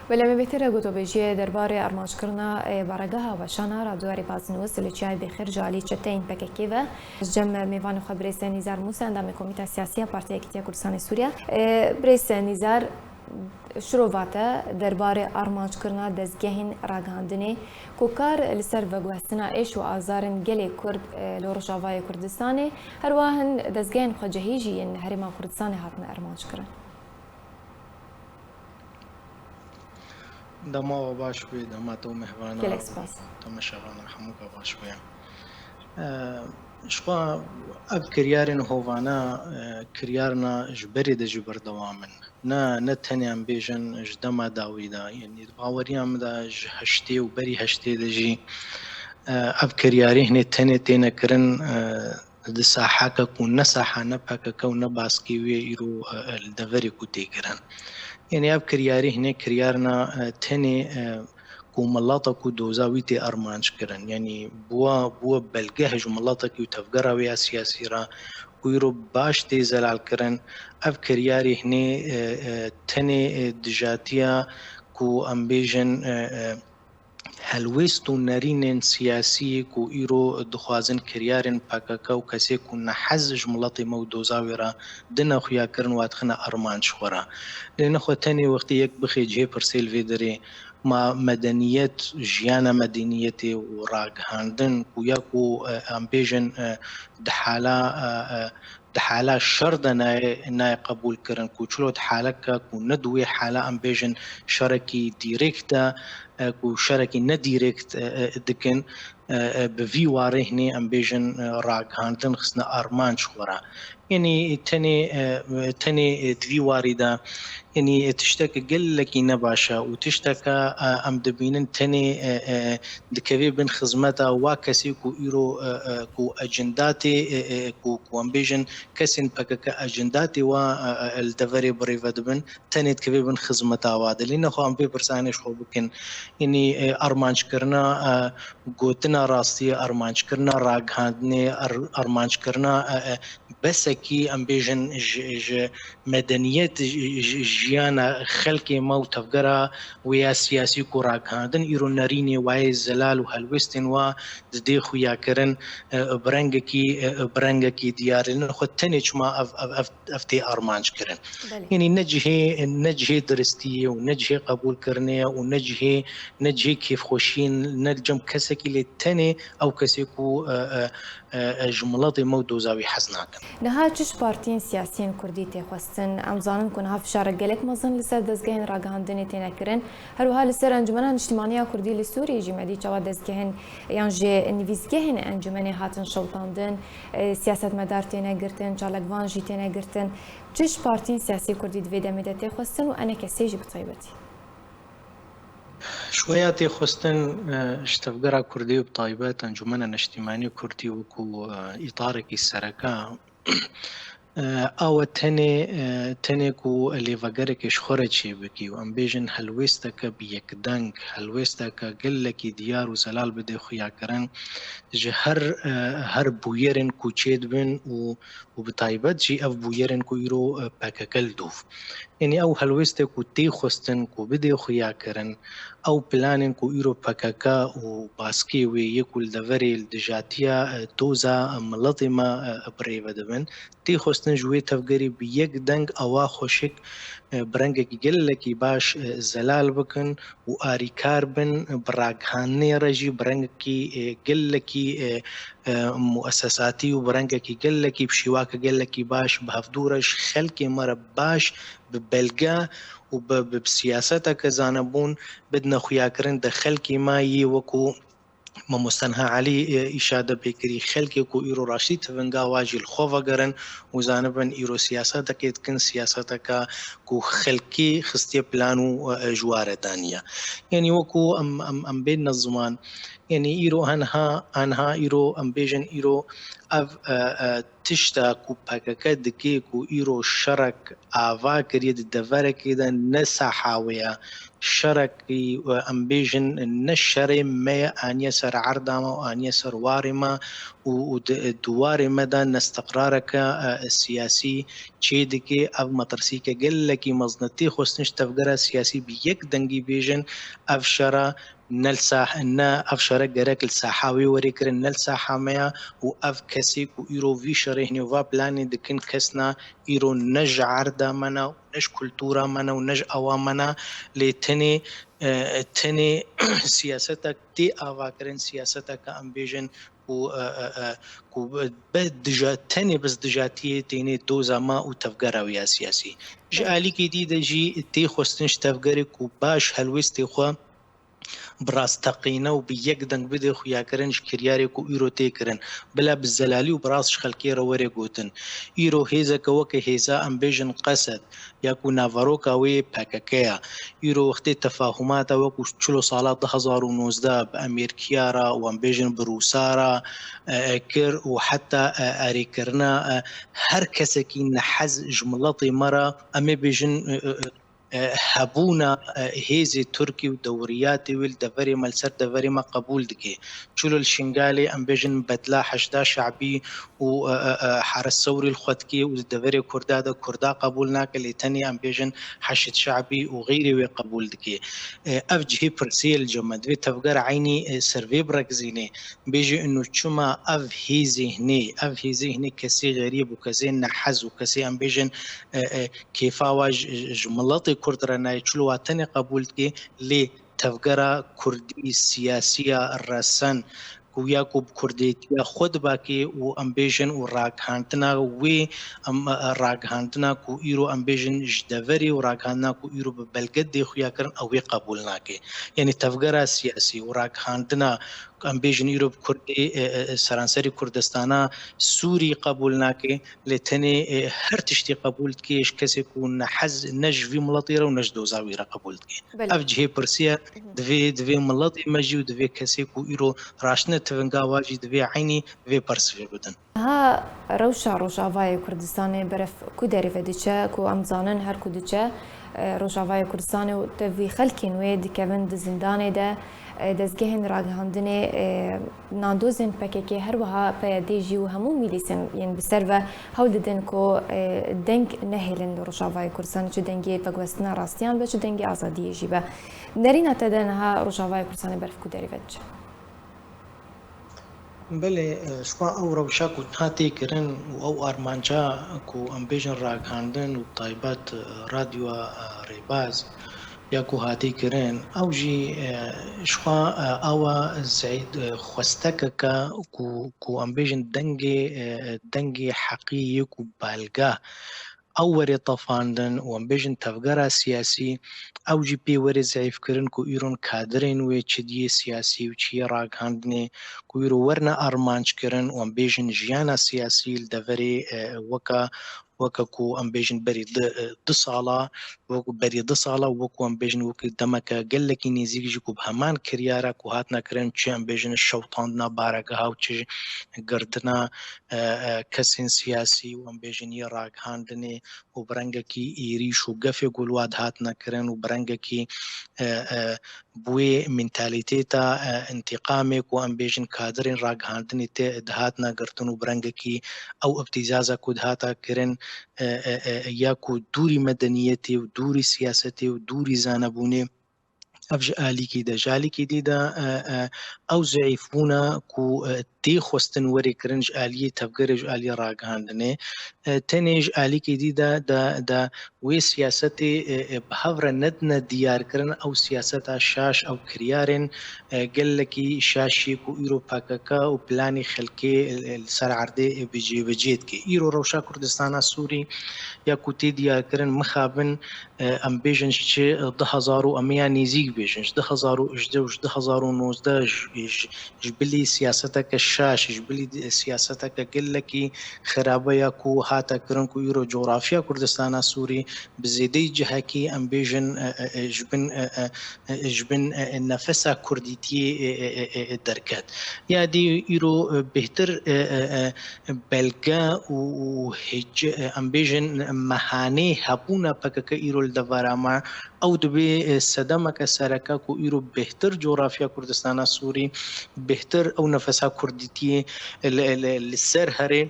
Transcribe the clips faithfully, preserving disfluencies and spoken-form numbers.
Belê, me bêtir re gotûbêjiyê derbarê armanckirina, e, baregeha weşana Radyoyê Bazinûs li Çiyayê Bêxêr ji alî çeteyên P K K ve. Ji cem mêvanê xwe birêz Nîzar Mûse, endamê Komîta Siyasî ya Partiya Yekîtiya Kurdistanê Sûriye. E, birêz Nîzar, şirova te derbarê armanckirina dezgehên ragihandinê ku kar li ser veguhestina êş û azarên gelê Kurd, e, li Rojavayê Kurdistanê, her wiha hin dezgehên xwecihî jî yên Herêma Kurdistanê hatine armanckirin. Dema we baş bê, dema te û mehvana Gelek spas. Temaşevana hemûka baş bê. E, ji xwe ev kiryarên hovane, e, kiryarna ji berê de jî berdewam in. Ne, ne tenê em bêjin ji dema dawî de, yanî di baweriya min de ji heştê û berî heştê de jî, e, ev kiryarî hinê tenê têne kirin, e, di saheke ku ne saha ne P K K û ne baskê wê îro, e, e, li deverê ku tê kirin. Yanî ev kiryarî hinê kiryarna, e, tenê, e, ku milata ku doza wî tê armanc kirin. Yanî bûwa, bûwa belgeh ji milatekî û tevgera wê ya siyasî re ku îro baş tê zelal kirin. Ev kiryarî hinê, e, e, tenê, e, dijatiya ku em bêjin, e, e, helwêst û nerînên siyasî ku îro dixwazin kiryarên P K K û kesê ku nehez ji miletê me û doza wê re dine xuya kirin, wa dixine armanc xwe re. Lê nexwe tenê wextê yek bixê cihê pirsê li vê derê, ma medeniyet, jiyana medeniyetê û ragihandin ku ya ku, e, em bêjin, e, di hala, e, e, di hala şer de nayê, nayê qebûl kirin, ku çilo di haleke ku ne di wê hala em bêjin şerekî dîrêkt de, e, ku şerekî ne dîrêkt, e, e, dikin, e, e, bi vî warê hinê em bêjin, e, ragihandin xistine armanc xwe re. Yanî tenê, e, tenê, e, di vî warî de, yanî, e, tiştek gelekî ne baş e û tişteke, e, em dibînin tenê, e, e, dikeve bin xizmeta wa kesê ku îro, e, e, ku ecindatê, e, e, ku, ku em bêjin kesên P K K ecindatê wa, e, e, li deverê birêve dibin, tenê dikeve bin xizmeta wa de. Lê nexwe em vê pirsanê ji xwe bikin. Yanî, e, armanckirina, e, gotina rastiyê, armanckirina ragihandinê, ar-, armanckirina, e, e, besekî, em bêjin, ji, ji medeniyet, ji, ji jiyana xelkê me û tevgera wê ya siyasî ku ragihandin, îro nerînê wayê zelal û helwestên wa didê xuya kirin, e, bi rengekî, e, bi rengekî diyar. Li xwe tenê çima ev, ev, ev, ev tê armanc kirin. Belê. Yanî ne cihê, ne cihê diristiyê û ne cihê qebûlkirinê ye û ne cihê, ne cihê kêfxweşiyên ne li cem kesekî, lê tenê ew kesê ku, e, e, e, e, ji miletê me û doza wî hez nakin. Niha çi ji partiyên siyasiyên kurdî tê xwestin? Em zanin ku niha fişarek gelek mezin li ser dezgehên ragihandinê têne kirin. Her wiha li ser Encûmena Niştimanî ya Kurdî li Sûriyê jî me dî çawa dezgehên yan jî nivîsgehên encûmenê hatin şewitandin, e, siyasetmedar têne girtin, çalakvan jî têne girtin. Çi ji partiyên siyasî kurdî di vê demê de tê xwestin û enekesê jî bi taybetî? Ji we ya tê xwestin, e, ji tevgera kurdî û bi taybet Encûmena Niştimanî Kurdî wekû, e, îtarekî sereke, e, awe tenê, e, tenê ku lêvegerekê ji xwe re çêbikî û em bêjin helwêsteke bi yekdeng, helwêsteke gelekî diyar û zelal bidê xuyakirin ji her, e, her bûyerên ku çêdibin û û bi taybet jî ev bûyerên ku îro, e, P K K li dûv. Yanî ew helwêstê ku tê xwestin ku bidê xuyakirin, ew planên ku îro P K K û baskê wê yê ku li deverê li dijatiya, e, doza, e, miletê me, e, bi rê ve dibin, tê xwestin ji wê tevgerê bi yek deng awa xweşik, e, bi rengekî gelekî baş, e, zelal bikin û arîkar bin, bi ragihandinê re jî bi rengekî, e, gelekî, e, e, muesesatî û bi rengekî gelekî, bi şîwake gelekî baş bi hevdû re ji xelkê me re baş, bi belge û bi, bi, bi siyaseteke zanebûn bidine xuyakirin de xelkê me yê wekû Mamoste Niha Elî, e, îşade pê kirî, xelkê ku îro raştî tivinga wa jî li xwe vegerin û zanibin îro siyasetekê dikin, siyaseteke ku xelkî xistiye plan û, e, ji wa re daniye. Yanî wekû em, em, em bêdine ziman, yanî îro henha, henha îro em bêjin îro ev, e, e, tişta ku P K K dike ku îro şerek ava kiriye di deverekê de ne saha wê ye. Şerekî, e, em bêjin ne şerê me ye aniye ser erda me û aniye ser warê me û, û di, di warê me de nesteqrareke, e, siyasî çê dike. Ev metirsîke gelekî mezin e. Tê xwestin ji tevgera siyasî bi yek dengî bêjin, ev şera ne li sah-, ne ev şere gerek li saha wê were kirin, ne li saha me ya û ev kesê ku îro vî şerê hinê va planê dikin kes ne îro ne ji erda me ne û ne ji kultura me ne û ne ji awa me ne, lê tenê, e, tenê siyasetek tê avakirin, siyaseteke em bêjin ku, e, e, e, ku be dija-, tenê bi dijatiyê tênê doza me û tevgera wê ya siyasî. Ji Belê. alîkê dî de jî tê xwestin ji tevgerê ku baş helwêstê xwe bi rasteqîne û bi yek deng bide xuyakirin ji kiryarê ku îro tê kirin, bila bi zelalî û bi rast ji xelkê re were gotin. Îro hêzeke weke hêza em bêjin Qesed ya ku naveroka wê P K K ya. Îro wextê tefahumata wekî çilo sala du hezar û nozdeh bi Amerîkiya re û em bêjin bi Rûsa re, e, e, kir û heta, e, erêkirina, e, her kesekî nehez ji miletê me re, em ê bêjin, e, e, e, e, hebûna, e, hêzê Tirkî û dewriyatê wê li deverê me, li ser deverê me qebûl dike. Çilo li Şingalê em bêjin bedla heşda şe'bî û, e, e, e, Heres Sewrî li xwe dike û di deverê Kurda de Kurda qebûl nake, lê tenê em bêjin heşd şe'bî û xeyrê wê qebûl dike. E, ev cihê pirsê ye li cem me. Divê tevgera eynî, e, ser vê birekizîne. Bêjî û çima ev hêzê hinê, ev hêzê hinê kesê xerîb û kesê nehez û kesê em bêjin, e, e, kêfa wa ji, ji miletê Kurd re nayê, çilo wa tenê qebûl dike, lê tevgera Kurdî siyasiya resen ku ya ku bi Kurdêtiya xwe dibakê û em bêjin û ragihandina wê, em, e, ragihandina ku îro em bêjin ji deverê û ragihandina ku îro bi belge dê xuya kirin, ew wê qebûl nake. Yanî tevgera siyasî û ragihandina em bêjin îro bi Kurdê, e, e, e, seranserî Kurdistana Sûrî qebûl nake, lê tenê, e, her tiştî qebûl dike ji kesê ku ne hez, ne ji vî miletê re û ne ji doza wî re qebûl dike. Belê. Ev cihê pirsî ye, Hı hı. divê, divê miletê me jî û divê kesê ku îro raştine tivinga wa jî divê eynî vê persivê bidin. Niha rewşa Rojavayê Kurdistanê beref ku derê ve diçe, ku em zanin her ku diçe, e, Rojavayê Kurdistanê û tevî xelkên wê dikevin di zindanê de, e, dezgehên ragihandinê, e, nandozên P K K her wiha P Y D jî û hemû mîlîsên yên bi ser ve hewl didin ku, e, deng nehêlin li Rojavayê Kurdistanê, çi dengê veguhestina rastiyan be, çi dengê azadiyê jî be. Nerîna te de niha Rojavayê Kurdistanê beref ku derê ve diçe? Belê, e, ji xwe ew rewşa ku niha tê kirin û ew armanca ku em bêjin ragihandin û taybet, e, radyoya, e, Rêbaz ya ku hatî kirin, ew jî, e, ji xwe, e, ew e zey-, e, xwestekeke ku, ku em bêjin dengê, e, dengê heqî yê ku belge ew were tefandin û em bêjin tevgera siyasî, ew jî pê were zeîfkirin ku îro kadirên wê çi diyê siyasî û çi yê ragihandinê ku îro werne armanc kirin û em bêjin jiyana siyasî li deverê, e, weke, weke ku em bêjin berî di, e, du sala, wek-, berî du sala, wek ku em bêjin wekî demeke gelekî nêzîk jî ku bi heman kiryara ku hatine kirin, çi em bêjin şewitandina baregeha û çi girtina, e, e, kesên siyasî û em bêjin yê ragihandinê û bi rengekî êrîş û gefê ku li wa dihatine kirin û bi rengekî, e, e, bi wê mentalîteta, e, întîqamê ku em bêjin kadirên ragihandinê tê dihatine girtin û bi rengekî ew îbtîzaza ku dihata kirin, e, e, e, ya ku dûrî medeniyetê û dûrî siyasetê û dûrî zanebûnê, ev ji alîkî de. Ji alîkî dî de, e, e, ew zeîfbûna ku, e, tê xwestin werê kirin ji aliyê tevgerê, ji aliyê ragihandinê. E, tenê ji alîkî dî de, de, de wê siyasetê, e, e, bi hev re nedine diyarkirin, ew siyaseta şaş, ew kiryarên, e, gelekî şaş yê ku îro P K K û planê xelkê, e, e, li ser erdê, e, bi cêbicê dike. Îro rewşa Kurdistana Sûrî ya ku tê diyarkirin, mixabin, e, em bêjin ji çi du hezar û em ê ya nêzîk bêjin, ji du hezar û hejdeh û ji du hezar û nozdeh ji, ji, ji bilî siyaseteke şaş, ji bilî di-, siyaseteke gelekî xerabe ya ku hate kirin ku îro coğrafya Kurdistana Sûrî bi zêdeyî cihekî em bêjin, e, e, e, ji bin, e, e, e, ji bin, e, e, nefesa Kurdîtiyê, e, e, e, e, e, derket. Ya dî îro, e, bêhtir, e, e, e, belge û, û hêc-, e, em bêjin mehanê hebûna P K K îro li devera me, ew dibê, e, sedemeke sereka ku îro bêhtir coğrafya Kurdistana Sûrî, bêhtir ew nefesa kurdîtiyê li, li, li ser herê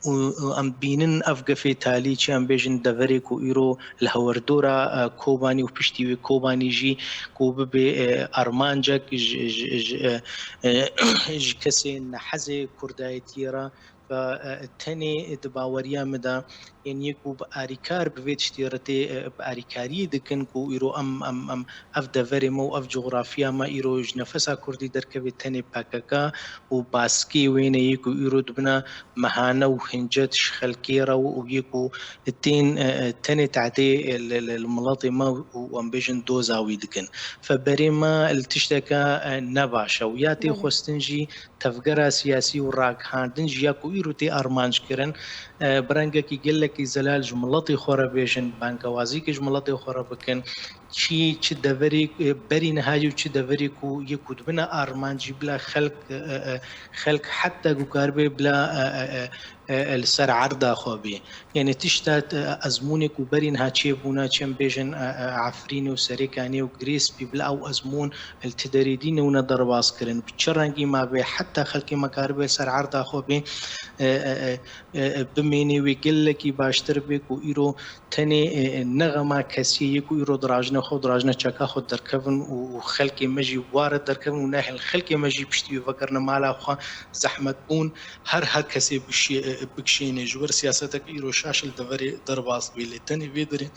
û, û em dibînin ev gefê talî çi em bêjin deverê ku îro li hewerdora, e, Kobanî û piştî wê Kobanî jî ku bibe, e, armancek ji, ji, ji, e, e, ji kesên nehezê kurdayetiyê re. Ve, e, tenê di baweriya min de yên yê ku bi arîkar bi vê tiştî re tê, e, bi arîkariyê dikin ku îro em, em, em ev deverê me û ev coğrafya me îro ji nefesa kurdî derkevê tenê P K K û baskê wê ne yê ku îro dibina mehane û hincet ji xelkê re û yê ku tên, e, e, tenê tehdê, e, li, li, li miletê me û em bêjin doza wî dikin. Fe berê me li tişteke, e, ne baş e û ya tê Belê. xwestin jî tevgera siyasî û ragihandin jî ya ku îro tê armanc kirin, e, bi rengekî gelekî zelal ji miletê xwe re bêjin, bangewazîkê ji miletê xwe re bikin. Çi, çi deverê, e, berî niha yê û çi deverê ku yê ku dibine armanc jî bila xelk, e, e, e, xelk heta ku karibe bila, e, e, e, e, e, li ser erda xwe bê. Yanî tişta, e, ezmûnê ku berî niha çêbûne, çi em bêjin, e, e, Efrînê û Serêkanê û Girê Spî bila ew ezmûn li ti derê dî newne derbas kirin. Bi çi rengî ma bê, heta xelkê me karibe li ser erda xwe bê, e, e, e, e, e, bimênê wê gelekî baştir bê ku îro tenê, e, e, ne xema kesiyê yê ku îro dirajine xwe, dirajine çeka xwe derkevin û, û xelkê me jî ware derkevin û nehêlin xelkê me jî piştî wê vekirine mala xwe zehmet bûn. Her, her kesê bişê-, bikişênê ji ber siyaseteke îro şaş li deverê derbas bê. Lê tenê vê derê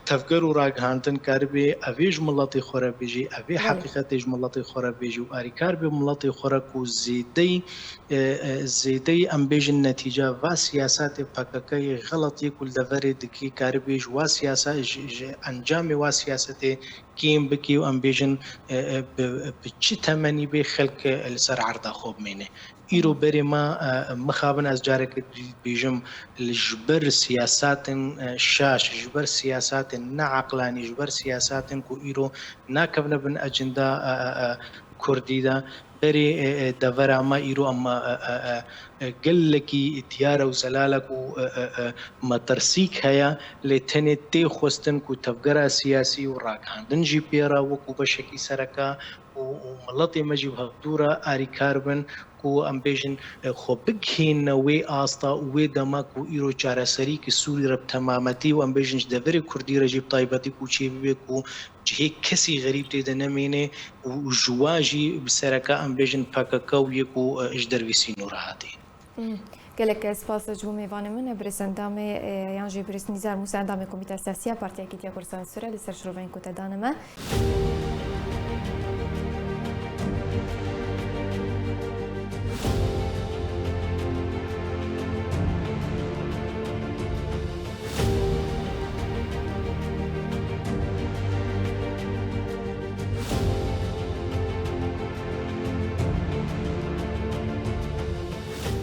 tevger û ragihandin karibê evê ji miletê xwe re bêjî, evê Belê. heqîqetê ji miletê xwe re bêjî û arîkar bê miletê xwe re ku zêdeyî, e, e, zêdeyî em bêjin netîca va siyasatê P K K yê xelet yê ku li deverê dikî karibê ji wa siyasa-, ji, ji encamê wa siyasetê kêm bikî û em bêjin, e, e, bi, bi çi temenî bê xelk, e, li ser erda xwe bimêne. Îro berê me, e, mixabin ez careke dî bêjim, li ji ber siyasatên, e, şaş, ji ber siyasatên neeqlanî, ji ber siyasatên ku îro nakevne bin ecenda, e, e, e, kurdî de, berê, e, e, devera me îro em, e, e, e, e, gelekî diyar e û zelal e ku, e, e, e, metirsîk heye, lê tenê tê xwestin ku tevgera siyasî û ragihandin jî pê re wekû beşekî sereke û, û miletê me jî bi hevdû re arîkar bin ku em bêjin, e, xwe bigihînine wê asta û wê dema ku îro çareserî ki Sûrî re bi temametî û em bêjin ji deverê Kurdî re jî bi taybetî ku çêbibe ku cihê kesî xerîb tê de nemêne û ji wa jî bi sereke em bêjin P K K û yê ku, e, ji dervî sînor hatî. Hmm. Gelek spas ji bo mêvanê min, birêz endamê, e, yan jî birêz Nîzar Mûsa, endamê Komîteya Siyasî ya Partiya Yekîtiya Kurdistanê Sûriye li ser şiroveyên ku te dane me.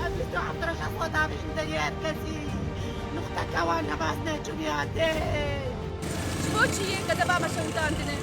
Ez bîst û heft roj ez xwe davêjim deriyê her kesî. Nuqteke wan nebaz neçûnî hatê. Ji bo çi yê kezeba me şewitandine?